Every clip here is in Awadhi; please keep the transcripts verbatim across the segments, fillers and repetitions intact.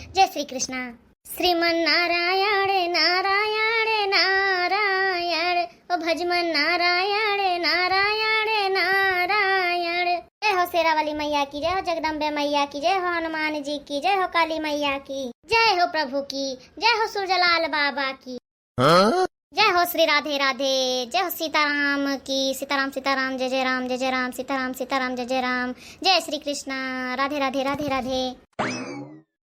जय श्री कृष्णा। श्रीमन नारायण नारायण नारायण, ओ भजमन नारायण नारायण नारायण। जय हो शेरावाली मैया की, जय हो जगदम्बे मैया की, जय हो हनुमान जी की, जय हो काली मैया की, जय हो प्रभु की, जय हो सूरजलाल बाबा की। हाँ? जय हो श्री राधे राधे, जय हो सीताराम की, सीताराम सीताराम, जय जय राम, जय जय राम, सीताराम सीताराम, जय जय राम, जय श्री कृष्णा, राधे राधे, राधे राधे।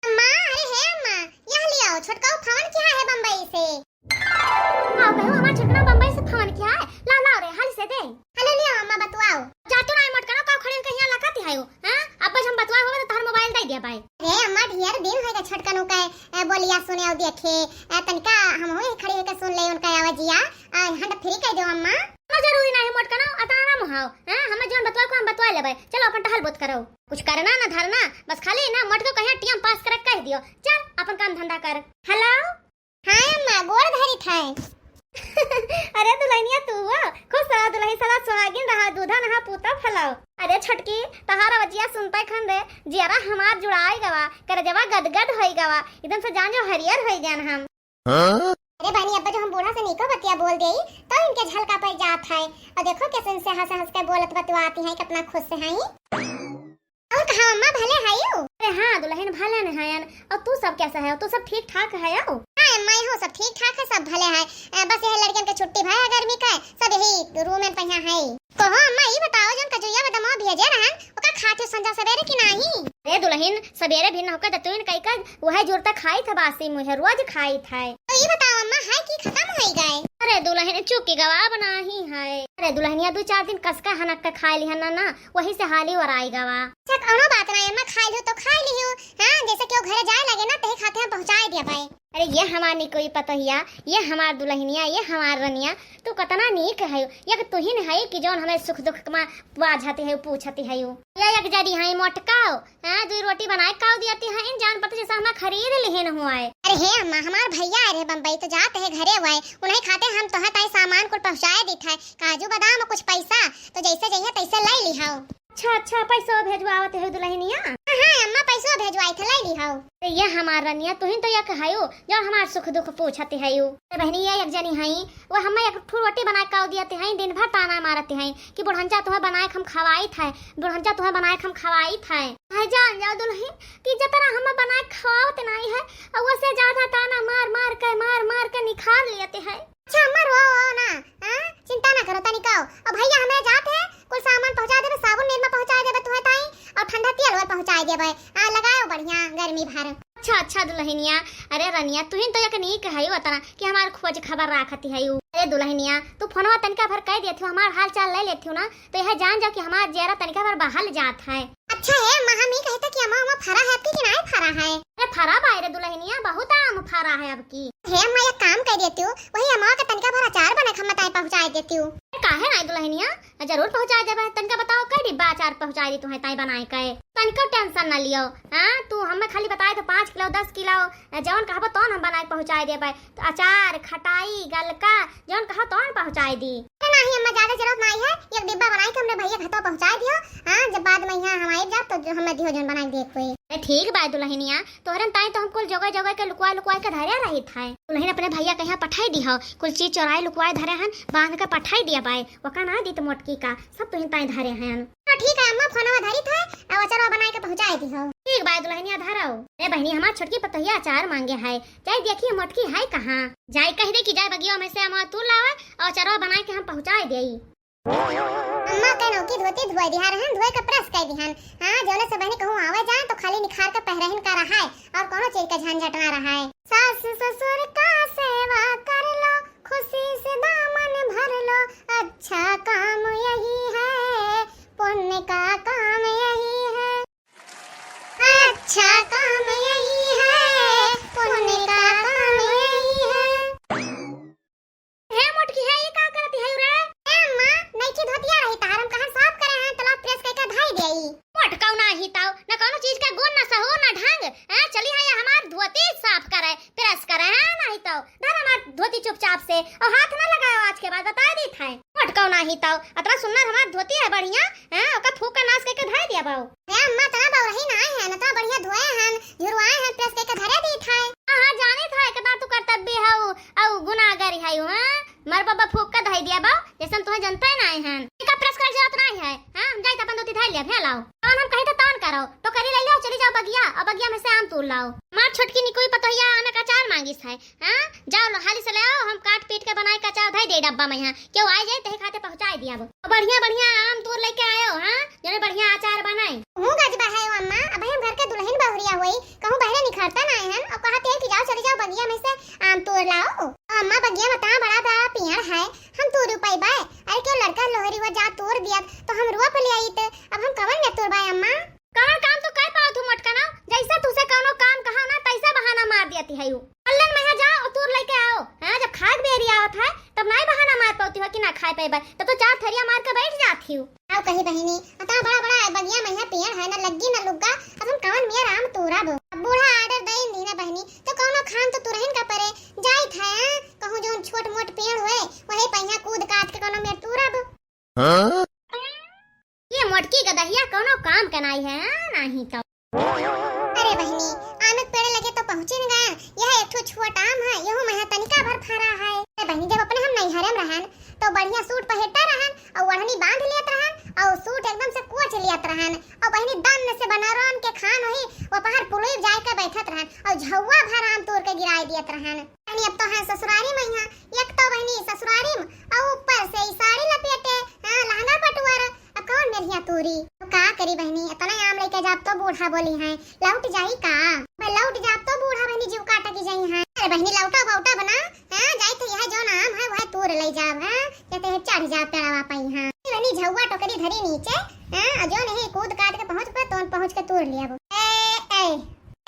अम्मा, अरे हे अम्मा, यह लियाओ, छोटका फोन किहा है बम्बई से। आओ, कहो हमार छोटका बम्बई से फोन किहा है, लाओ, लाओ रे, हाली से दे। हेलो, लियाओ अम्मा, बतुआओ। जा तू ना मोटकनो, का खड़े कहिया लकाती है हो, हाँ? अब बस हम बतुआ होगा तो तोहार मोबाइल दे दिया बाय। अरे अम्मा, ढेर दिन होएगा छोटकनो का, ए, बोलिया सुने और देखे, ए, तनिका हम हुई खड़ी होके सुन ले उनका आवाजिया, आ, hand free कर दो अम्मा। ना जरूरी ना है मोटकनो, अतना ना मुहाओ, हाँ? हमें जौन बतुआ को हम बतुआ लेबै, चलो अपन टहल बोत करो। कुछ करना ना धरना, बस खाली ना मोटको कहिया टीएम पास करके कह दियो, चल अपन काम धंधा कर। हेलो। हाँ अम्मा, गोड़ धरी थाए। अरे दुल्हनिया तू हो, खुश रहा दुल्हन, सदा सुहागिन रहा, दूधा नहा पूता फलाओ। अरे छोटकी, तहार आवाजिया सुनते खन रे, जियरा हमार जुड़ाई गवा, करजवा गदगद होई गवा, एकदम से जान जो हरियर होई जान हम। हाँ? अरे बहनी, अब जो हम बूढ़ा से नीको बतिया बोल देई, तो इनके झलका पड़ जात है। और देखो कैसे इनसे हंस हंस के बोलत बतुआती हैं, कितना खुश से हैं। और कहा अम्मा, भले हयू? अरे हाँ दुल्हन, भले न हयन। और तू सब कैसा है? तू सब ठीक ठाक है? हाँ अम्मा, हो सब ठीक ठाक है, सब भले है। ए, बस यह लड़कियन के छुट्टी भय है गर्मी का, सब यही रूम में पहिया है। कहो अम्मा, ई बताओ, जौन कजुइया बदमवा भेजे रहन, ओका खात हो संझा सबेरे कि नाही? अरे दुल्हन, सबेरे भी न होकर दतुइन कई कर वह जुरता खाई था, बासी मुहे रोज खाई था। तो ई बताओ अम्मा, है कि खत्म होई गए? अरे दुल्हन, चुकी गवा अब नाही है। अरे दुल्हनिया, दो चार दिन कसका हनक के खाए लिहन ना, ना, वही से हाली ओराई गवा। अच्छा, कौनो बात ना अम्मा, खाए लियो तो खाए लियो। हाँ, जैसे केहू घरे जाए लगे ना, तही खाते हम पहुँचाए दिया भाई। अरे ये हमार निकोई पतोहिया, ये हमार दुल्हनिया, ये हमार रनिया, तू कतना नीक है। एक तुहिन है कि जौन हमें सुख दुख मा बाझती है, पूछती है। ये एक जनी है मोटकाओ, हाँ, दुई रोटी बनाए काऊ दियती है, इन जान पता जैसा हमें खरीद लिहिन हुआ है। अरे हे अम्मा, हमार भैया अरे बम्बई तो जात है घरे हुआ है, उन्हें खाते हम तोहा ताई सामान कुल पहुँचाए देत है, काजू बादाम और कुछ पैसा, तो जैसे जइहे तैसे ले लिहाओ। अच्छा, अच्छा, पैसो भेजवावत है दुल्हनिया? हाँ, हाँ, अम्मा, पैसो भेजवाई थे, ले ली हो। तो ये हमार रनिया, तुहिन तो यक हयो, जो हमार सुख दुख पूछत हयो। ए बहनी, ये एक जनी हई, वो हमें एक ठू रोटी बनाए काऊ दियत हई, दिन भर ताना मारत हई कि बुढ़ंचा तुम्हें बनाए के हम खवाई थे, बुढ़ंचा तुम्हें बनाए के हम खवाई थे। हाय जान जाओ दुल्हन कि जतना हमें बनाए खवावत नहीं है, और वो से ज्यादा ताना मार मार के, मार मार के निखार लेते हैं। अच्छा अम्मा, रो, रो ना, हाँ? चिंता ना करो तनिकाओ। और भैया, हमें जात है, कुल सामान पहुँचा देबे, साबुन निरमा पहुँचा देबे तुहे ताई, और ठंडा तेल वेल पहुँचा देबे। हाँ, लगाओ बढ़िया गर्मी भर। अच्छा, अच्छा दुल्हनिया, अरे रनिया, तुहिन तो एक नीक है उतना कि हमार खोज खबर राखती है। अरे दुल्हनिया, तू फोनवा तनिका भर कह देती हो, हमार हाल चाल ले लेती हो ना, तो यह जान जाओ कि हमार जियरा तनिका भर बहल जात है। अच्छा हे अम्मा, हम ई कहते कि अम्मा, अम्मा फरा है आपकी कि नहीं फरा है? अरे फरा बा रे दुल्हनिया, बहुत आम फरा है अब की। हे अम्मा, एक काम कर देती हूँ, वही अम्मा के तनिका भर अचार बना के हम ताई पहुँचा देती हूँ। अरे काहे नहीं दुल्हनिया, जरूर पहुँचा देबे। तनिका बताओ, कै डिब्बा अचार पहुँचा दी तुम्हें ताई बनाए के? तनिका tension ना लियो, हाँ, तू हमें खाली बताए तो पाँच किलो, दस किलो, जौन कहबो तौन हम बनाए के पहुँचा देबे। तो अचार, खटाई, गलका, जौन कहो तौन पहुँचाए दी। अरे नाही अम्मा, ज्यादा जरूरत नाही है, एक डिब्बा बनाई के हमरे भैया के हथवा पहुँचाए दियो। हाँ, जब बाद में यहाँ हम आए जाब तो जो हमें दियो जौन बनाए के देत होई। अरे ठीक बा दुल्हनिया, तोहरन ताई तो हम कुल जगह जगह के लुकवा लुकवा के धरे रही था। दुल्हन अपने भैया के यहाँ पठाई दिहो, कुल चीज चोराए लुकवाए धरे हन, बांध के पठाई दिया बाय, ओका ना दी तो मोटकी का, सब तुहिन ताई धरे हन। हाँ ठीक है अम्मा, फोनवा धरी था, अब अचरवा बनाए के पहुँचाए दिहो। ठीक बा दुल्हनिया धरो। अरे बहनी, हमार छोटकी पतोहिया अचार मांगे है, जाई देखी मोटकी है कहाँ। जाई कह दे कि जाए बगिया में से अमवा तूर लावे और अचरवा बनाए के हम पहुँचाए देई। अम्मा के नौकी धोती धोए दिहा रहन, धोए के press कर दिहन। हाँ, जौने से बहनी कहूँ आवे जाए तो खाली निखार के पहरहिन का रहा है और कोनो चीज का झंझट ना रहा है। सास ससुर का सेवा कर लो, खुशी से दामन भर लो, अच्छा काम यही है, पुण्य का काम यही है। अच्छा काम यही है, पुण्य का काम यही है। हे मोटकी, हे, ई का करती है रे? ए अम्मा, नईकी धोतिया रही तहार, हम कहन साफ करे हैं, तलाब press करके धई देई। मोटकौ नाही तौ, न कौनो चीज का गुण, न सहूर, न ढंग। हैं, चली है ये हमार धोती साफ करे, press करे, हैं, नाही तौ। धर हमार धोती चुपचाप से, और हाथ न लगाओ आज के बाद, बताए दी था। मोटकौ नाही तौ, अतना सुन्नर हमार धोती है बढ़िया, हैं, ओका फूक के नाश करके धई दिया बाऊ। हे अम्मा, तना बउरही नाही है, नतना बढ़िया धोए हन, झुरवाए हैं, press कइके धरे दीत है। हाँ, हाँ, जानित है, कितना तू कर्तव्य हऊ, अउ गुनाहगारी हऊ, हाँ? मर बाबा फूक के धई दिया बा, जैसन तुहे जनते नाहीं हन। एका press करे जरूरत नाहीं है, हाँ? हम जाइत अपन धोती धइ लिया, भे लाओ। तौन हम कही तो तौन करो, टोकरी ले लियो, चली जाओ बगिया, अउ बगिया में से आम तूर लाओ। मार छोटकी निकुई पतोहिया आमे का अचार मांगिस है, हाँ? जाओ लो, हाली से ले आओ, हम काट पीट के बनाए के अचार धई दे डब्बा में यहाँ। केहू आइ जाए, तही खाते पहुँचाइ दिया। अब बढ़िया बढ़िया आम तूर लइके आयो, हाँ? जने बढ़िया अचार बनाई। हूँ गजबा है ओ अम्मा, अब हम घर के दुलहिन बहुरिया होई, कहूँ बहरे निखरता नाहीं हन, अउ कहत है कि जाओ, चली जाओ बगिया में से आम तूर लाओ। ओ अम्मा, बगिया में ता बड़ा बड़ा पेड़ है, हम तूर पइबे? अरे केहू लड़का लोहरी हुआ जा तूर दिया, तो हम रोप ले आइत, अब हम कवन में तूरबे अम्मा? कहाँ काम तो कर पावत हूँ मोटका ना, जैसे तुसे कौनो काम कहा ना तैसे बहाना मार दियत है। कल्लन में जा अउ तूर लइके आओ। हाँ, जब खाए के बेरी आवत है तब नाहीं बहाना मार पावती हो कि ना खाए पइबे, तब तो चार थरिया मार के बैठ जात ही। आओ कही बहिनी, अतना बड़ा बड़ा बगिया में पेड़ है, ना लग्गी ना लुग्गा, अब हम कवन मेर आम तूरब? अब बूढ़ा order दइन दी ना बहिनी, तो कौनो खान तो तुरहिन का परे जाइत है, हाँ? कहूँ जौन छोट मोट पेड़ होए वही पहिया कूद काट के कौनो मेर तूरब। हाँ? ये मोटकी गदहिया कौनो काम के नाई है, हाँ, नाहीं तो। अरे बहिनी, आम के पेड़ लगे तो पहुँचिन गए, यह एक ठो छोट आम है, यहू में तनिका भर फरा है। अरे बहिनी, जब अपने हम नैहरे में रहन, तो बढ़िया सूट पहिरते रहन, अउ ओढ़नी बांध लियत रहन, अउ सूट एकदम से कोच लियत रहन, अउ बहिनी, दन से बनारन के खान होई, वो पहाड़ पुलुई जाए के बैठत रहन, अउ झौआ भर आम तूर के गिराए दियत रहन। बहिनी, अब तो है ससुरारी में यहाँ, एक तो बहिनी ससुरारी में, अउ ऊपर से ई साड़ी लपेटे, हाँ, लहंगा पटुआर, अब कौन मेरिया तूरी? अब का करी बहिनी, इतना आम लइके जाब तो बूढ़ा बोली हैं, लौट जाई का? अब लौट जाब तो बूढ़ा बहिनी जीव काटा की जाई हैं। अरे बहिनी, लौटा बौटा बना, हाँ, जाई तो यह जौन आम है वह तूर ले जाब, हाँ, कहते हैं चढ़ जाब पेड़वा पई, हाँ। बहिनी झौआ टोकरी धरी नीचे, हाँ, अउ जौन यही कूद काट के पहुँच पे तोन पहुँच के तूर लिया वो। ए, ए,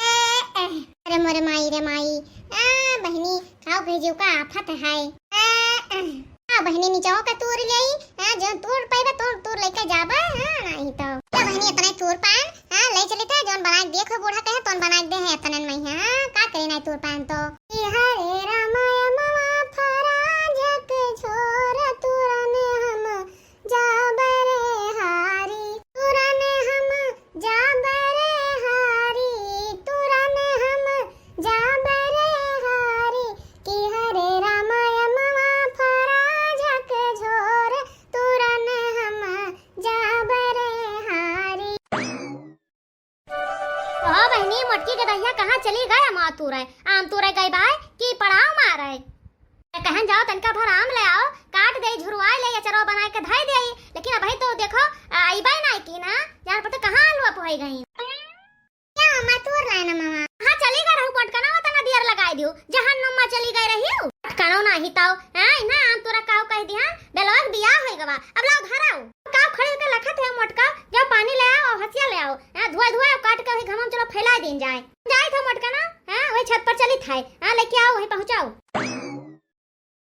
ए, ए। अरे मोरे माई रे माई, आ, बहिनी, खाओ भेजियो का आफत है। आ, आ, आ, बहिनी, निचवा का तूर लेई, आ, जौन तूर पइबे, तूर, तूर लइके जाबे, हाँ, नाहीं तो। का बहिनी, इतना ही तूर पान, हाँ, ले चली थे, जौन बनाए के देखो, बूढ़ा कहे, तौन बनाए के दे है, इतने में, हाँ, का करे नाहीं तूर पान तो। कि हरे राम अमवा फरा झक झोर तुरन हम जाब रे हारी, तुरन हम जाब रे हारी, तुरन हम जाब रे हारी, कि हरे राम अमवा फरा झक झोर, तुरन हम जाब रे हारी। ओ बहिनी, मोटकी गदहिया कहाँ चली गए आम तूरे? आम तूरे गई बाय कि पड़ाव मारे? कहन जाओ तनिका भर आम ले आओ, काट देई, झुरवाए लेई, अचरवा बनाए के धई देई, लेकिन अबही तो देखो, अइबे नाहीं की ना, जान पड़ते कहाँ अलवा पोहई गई। क्या अम्मा तूर लाए ना मामा? हाँ, चली गए रहू पटकना, वो तना दियर लगाए दियो, जहन्नुम में चली गए रही हो। पटकनो नाहीं ताओ, हाँ, इन्हें आम तूरा काऊ कह दिया, बेलवा के बियाह होई गवा, अब लाओ घर आओ। काऊ खड़े के लखत है मोटका, जाओ पानी ले आओ अउ हसिया ले आओ। हाँ, धोए धोए अउ काट के वही घाम में चलो फैला दीन जाए। जाए था मोटका ना, हाँ, वही छत पर चली था, हाँ, लेके आओ, वही पहुँचाओ।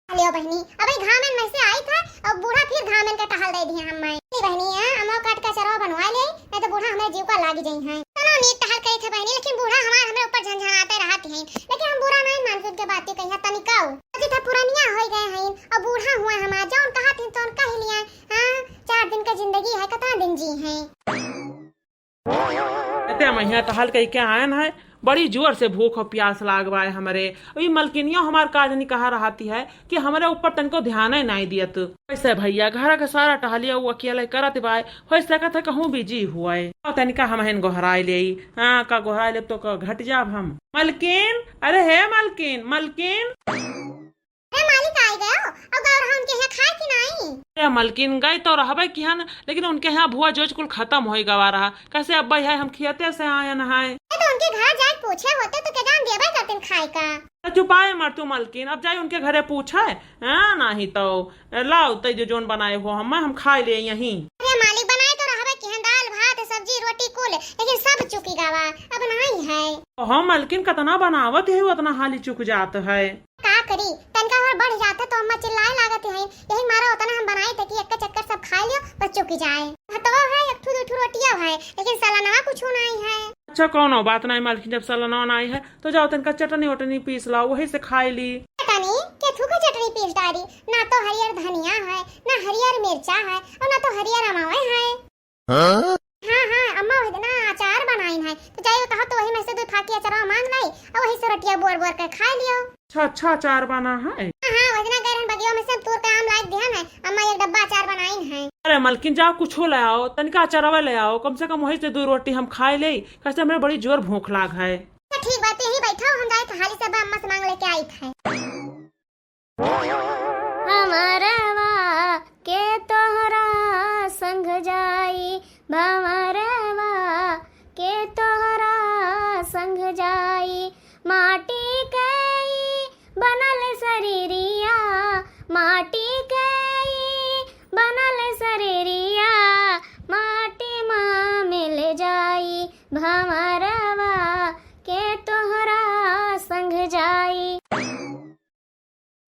लियो बहिनी, अब ई घामन में से आई था अउ बूढ़ा फिर घामन का टहल दे दिया हम मैं। ले बहिनी, हाँ, अमवा काट के अचरवा बनवा ले, नहीं तो बूढ़ा हमारे जीव का लागी जाई है। चलो नीक टहल करी था बहिनी, लेकिन बूढ़ा हमारे, हमारे ऊपर झनझनाते रहत हैं, लेकिन हम बुरा नहीं मानते उनके बातें कही तनिकाऊ। अजी था पुरानिया हो गए हैं, अब बूढ़ा हुआ हमारा, जौन कहा थी तौन कह लिया, हाँ, चार दिन का जिंदगी है, कितना दिन जी हैं। एते महिया टहल कई के आयन है, बड़ी जोर से भूख अउ प्यास लाग बाय हमरे। ई मलकिनियो हमार का जनी कहा रहती है कि हमरे ऊपर तनिको ध्यान ही नाई दियत। वैसे भैया घर के सारा टहलिया उ अकेले करत बाय, हो सकत है कहूँ busy हुए। अउ तनिका हमहिन गोहराई लेई, हाँ, का गोहराई लेब तो का घट जाब हम। मलकिन, अरे हे मलकिन, मलकिन। अरे मालिक, आइ गयो। अउ गौरहा उनके यहाँ खाए कि नाई? अरे मलकिन, गई तो रहबे किहन, लेकिन उनके यहाँ भुआ जोज कुल खतम होई गवा रहा। कैसे अब्बा है, हम खियते से आयन है। ए, तो उनके घर जाए पूछे होते तो के जान देबे करतिन खाए का। तो चुपाए मर तू मलकिन, अब जाई उनके घरे पूछे, हाँ, नाहीं तो लाओ तै जो जोन बनाए हो हम, हम खाए ले यहीं। अरे मालिक, बनाए तो रहबे किहन दाल भात सब्जी रोटी कुल, लेकिन सब चुकी गवा, अब नाई है। हाँ मलकिन, कतना बनावत है उतना हाली चुक जात है। का करी, तनका और बढ़ जात है तो अम्मा चिल्लाए लागत है। यही मारा उतना हम बनाए थे कि एक चक्कर सब खाए लियो, बस चुकी जाए। भातवा है, एक ठू दू ठू रोटिया है, लेकिन सलनवा कुछ नहीं है। अच्छा, कौनो बात नहीं मालकिन, जब सलनवा नहीं है तो जाओ तनका चटनी वटनी पीस लाओ, वही से खाए ली। चटनी? के थू का चटनी पीस डारी? ना तो हरियर धनिया है, ना हरियर मिर्चा है, और ना तो हरियर अमावे है। हाँ? हाँ, हाँ, अम्मा वही दिन ना अचार बना आइन है, तो जाइयो कहा तो वही में से दो फाकी अचरवा मांग लाई, और वही से रोटिया बोर बोर के खा लियो। अच्छा, अच्छा अचार बना है। हाँ, हाँ, वजना गए रहन बगिया में से हम तोड़ के आम लाइक दिहन है, अम्मा एक डब्बा अचार बनाइन है। अरे मलकिन, जाओ कुछो ले आओ, तनिका अचारवा ले आओ, कम से कम वही से दो रोटी हम खाए ले, कैसे हमें बड़ी जोर भूख लाग है। तो ठीक बात, यही बैठो, हम जाए तो हाली से अम्मा से मांग लेके आई थे। भंवरवा के तोहरा संग जाई, भंवरवा के तोहरा संग जाई, माटी के ई बनल शरीरिया, माटी के ई बनल शरीरिया, माटी मा मिल जाई, भंवरवा के तोहरा संग जाई।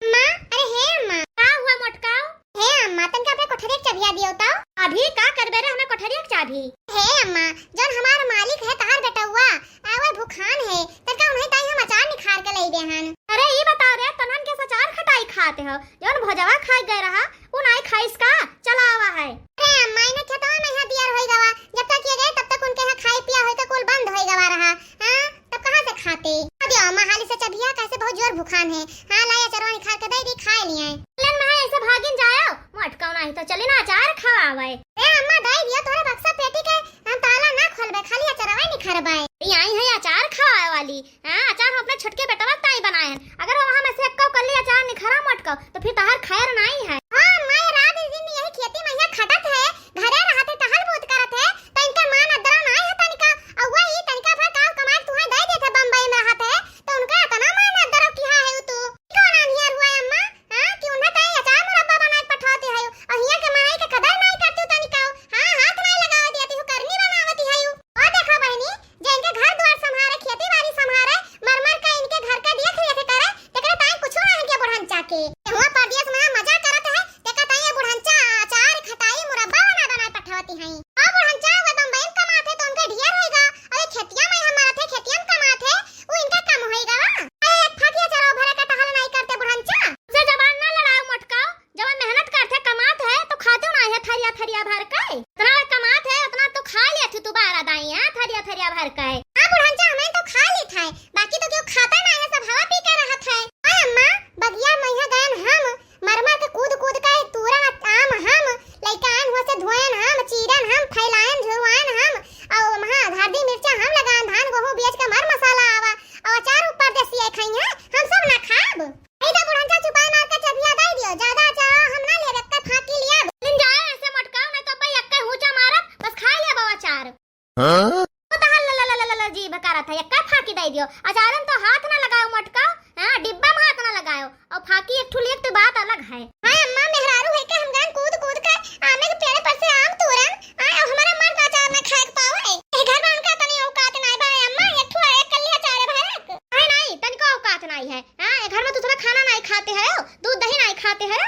अम्मा, अरे हे अम्मा। का हुआ मोटकाऊ? हे अम्मा, तनका अपने कोठरिया के चबिया दियो तो। अभी का करबे रे हमें कोठरिया के चाबी? हे अम्मा, जौन हमार मालिक है तहार बेटउआ, आ वो भुखान है, तनका उन्हें ताई हम अचार निखार के लई देहन। अरे ई बताओ रे, तनहन के अचार खटाई खाते हो, जौन भोजवा खाए गए रहा, उ नाई खाइस का? चला आवा है। अरे अम्मा, इन्हें खेतवा में यहाँ दियर होई गवा, जब तक ये गए तब तक उनके यहाँ खाए पिया होई के कुल बंद होई गवा रहा। हाँ, तब कहाँ से खाते? आ दियो अम्मा हाली से चबिया, कैसे बहुत जोर भुखान है। हाँ, लाई अचरवा निखार के दे दी, खाए लिए। लेन में ऐसे भागिन जायो, मोटकाऊ नाही तो चली ना अचार खवावे। ए अम्मा, दे दियो तोरे बक्सा पेटी के, हम ताला ना खोलबे, खाली अचरवा निखरबे। ई आई है अचार खवावे वाली। हाँ, अचार हम अपने छोटके बेटवा के ताई बनाए हैं। अगर वो वहाँ में से एक्को कल्ली अचार निखरा मोटकाऊ, तो फिर तहार खैर नाई है। हाँ, मैं रात दिन यही खेती में यहाँ खटत है, घरे रहत है, टहल बूत करत है, तो इनके मान अदरा नाई है तनिका। और वही तनिका भर का कमाई तुहे दे देते बम्बई में रहत है, तो उनका इतना मान अदरा किहा है तू। कौन आनियर हुआ है अम्मा? हाँ, कि उन्हें ताई अचार मुरब्बा बनाए पठाते है, और हिया के माई के कदर नाई करती तनिका। हाँ, हाथ नाई लगावे दिया ती, करनी बनावती है। और देखो बहनी, जे इनके घर द्वार संभारे, खेती बाड़ी संभारे, मर मर के इनके घर के देख रेख करे, तेकरे ताई कुछो ना है के बुढ़ंचा के। हुआ परदेस में मजा करत है, तेका ताई ये बुढ़ंचा अचार, खटाई, मुरब्बा बना बना पठावती हैं। और बुढ़ंचा वो बम्बई में कमात है तो उनके ढेर होइगा, और ये खेतिया में हम मरत है, खेतिया में कमात है, वो इनका कम होइगा वा। अरे एक फाकी अचार भरे का टहल नाई करते बुढ़ंचा। से जबान ना लड़ाओ मोटकाऊ, जब मेहनत करथे, कमात है, तो खातू ना है थरिया थरिया भर के। इतना कमात है, उतना तो खा लिया थी तू बारह दाई, हाँ, थरिया थरिया भर के। हाँ बुढ़ंचा, हमें तो खा ली था, बाकी तो क्यों खाता ना है, सब हवा पी के रहत है। ओए अम्मा, बगिया में यहाँ गयन हम, मर मर के कूद कूद के तूरन आम हम, लइका आन हुआ से धोयन हम, चीरन हम, फैलायन झुरवायन हम, और वहाँ हरदी मिर्चा हम लगान, धान गेहूँ बेच के मर मसाला आवा, और अचार ऊपर देसी है खाई है, हम सब ना खाब। नहीं तो बुढ़ंचा चुपाई मार के चबिया दे दियो, ज्यादा अचार हम ना लेब, एक्का फाकी लिया। लेकिन जाए ऐसे मोटकाऊ, नहीं तो अब्बा एक्का हुचा मारब, बस खा लिया बाबा अचार। हाँ? वो तो हल ल ल ल ल ल जीभ करत है, एक्का फाकी दे दियो, अचारन तो हाथ ना लगाओ मोटकाऊ, हाँ, डिब्बा में हाथ ना लगाओ, और फाकी एक ठुली एक तो बात अलग है। हाँ अम्मा, मेहरारू है के हम गन कूद कूद के आमे के पेड़ पर से आम तोड़न, आए, अब हमारा मन का अचार ना खाए के पावे। ए घर में उनका तनी औकात नाई बा, अम्मा, एक ठो एक कल्ली अचार है भारत। अरे नाई, तनिको औकात नाई है। हाँ, ए घर में तू थोड़ा खाना नाई खाते हो, दूध दही नाई खाते हो।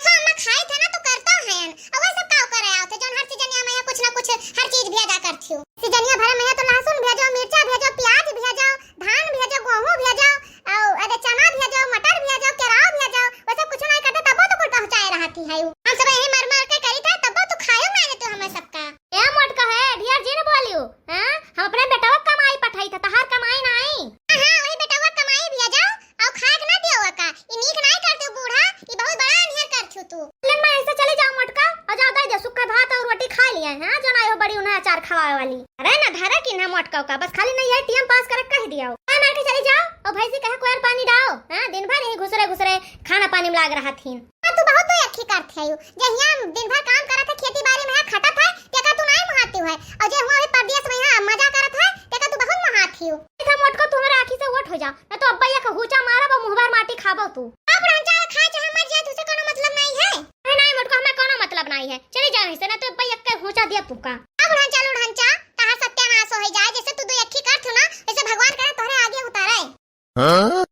हाँ, अम्मा, खाए थे ना, तो करता है। अब वैसे का करे आओ थे, जौन हर सीजनिया में यहाँ कुछ ना कुछ, हर चीज भेजा करती हो। सीजनिया भरे में यहाँ तो लहसुन भेजो, मिर्चा भेजो, प्याज भेजो, धान भेजो, गेहूं भेजो, और अरे चना भेजो, मटर भेजो, केराव भेजो, वैसे कुछ नाई करते, तबो तो कुल पहुँचाए रहती है। हम सब यही मर मर के करी था, तबो तो खायो माने तो हमें सबका। ए मोटका है, ढेर जिन बोलियो, हाँ? हम अपने बेटवा कमाई पठाई था, तहार कमाई नाई। हाँ, हाँ, वही बेटवा कमाई भेजो, और खाए के ना दियो का। ई नीक नाई करते बूढ़ा, ई बहुत बड़ा अनहेर करथू तू। लेन मैं ऐसे चली जाओ मोटका, और जाओ दे दे सुखा भात और रोटी खा लिया, हाँ? जो ना हो बड़ी उन्हें अचार खवावे वाली। अरे ना धरे की ना मोटका का, बस खाली नहीं है टीएम पास करे कह दिया। मैं मार के चली जाओ, और भैंसी कहे कोयर पानी डाओ, हाँ? दिन भर यही घुसरे घुसरे खाना पानी में लाग रहा थी। हाँ, तू बहुत तो अक्खी करते है, जे हियाँ दिन भर काम करत है, खेती बाड़ी में है, खटत है, तेका तू नाई मुहाती है, और जे हुआ भी परदेस में यहाँ मजा करत है, तेका तू बहुत मुहाती हो। ऐसा मोटका तुम्हारे आँखी से ओट हो जा, मैं तो अब्बा ये कहूचा मारब और मुँह भर माटी खाबो तू। अब बुढ़ंचा खाए चाहे मर जाए, तुझसे कोनो मतलब नाई है। अरे नाई मोटका, हमें कोनो मतलब नाई है, चली जाओ यहाँ से, ना तो अब्बा ये कहूचा दिया तुमका। अब बुढ़ंचा लुढ़ंचा, तहार सत्यानाश हो जाए, जैसे तू दो अक्खी करत हो ना, वैसे भगवान करे तोहरे आगे उतारे। हाँ?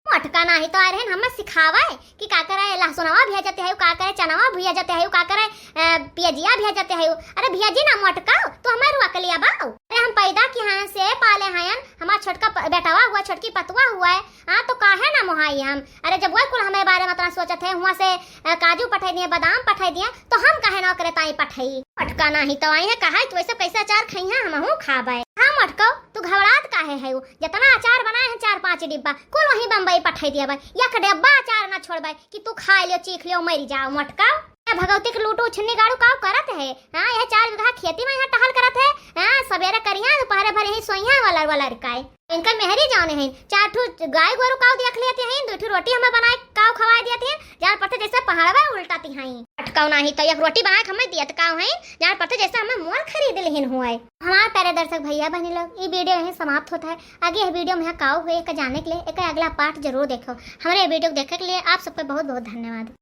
मोटका नाही तो आ रहन हमें सिखावे कि का करे लहसुनवा भेजते है, का करे चनवा भेजते है, का करे, अ, पियजिया भेजते है। अरे भेजी ना मोटका, तू हमें रुआ के लिया बाऊ। अरे हम पैदा किए हैं से पाले हैं, हमार छोटका प-, बेटवा हुआ, छोटकी पतवा हुआ है, हाँ तो काहे ना मोहाई हम। अरे जब वह कुल हमें बारे में इतना सोचत है, हुआ से, अ, काजू पठाई दिए, बादाम पठाई दिए, तो हम काहे ना ओकरे ताई पठाई। मोटका नाही तो आई है कहा, तू ऐसे कैसे अचार खइहा, हमहू खाबे। हाँ मोटको, तू घबरात काहे है? जितना अचार बनाए हैं चार पाँच डिब्बा, कुल वहीं बम्बई पठाई दिया बा। एक डिब्बा अचार ना छोड़बे कि तू खा लियो, चीख लियो, मर जाओ मोटका। ये भगवती के लूटू छिन्नी गाड़ू काव करत है? हाँ, यह चार बीघा खेती में यहाँ टहल करत है। हाँ, सवेरे करिया, दोपहरे भर यहीं सोइया वाला वाला रिकाए। इनका मेहरी जाने हैं, चार ठो गाय गोरू काव देख लेते हैं, दो ठो रोटी हमें बनाए काव खवाए देते हैं, जान पड़ते जैसे पहाड़वा उल्टाती हैं। अटकाव नाही तो एक रोटी बनाए के हमें दियत काव हैं, जान पड़ते जैसे हमें मोर खरीद लेहिन हुआ है। हमारे प्यारे दर्शक भैया बहनी लोग, ये वीडियो यहीं समाप्त होता है। आगे यह वीडियो में काव हुए एक जाने के लिए एक अगला पार्ट जरूर देखो। हमारे वीडियो को देखने के लिए आप सबका बहुत बहुत धन्यवाद।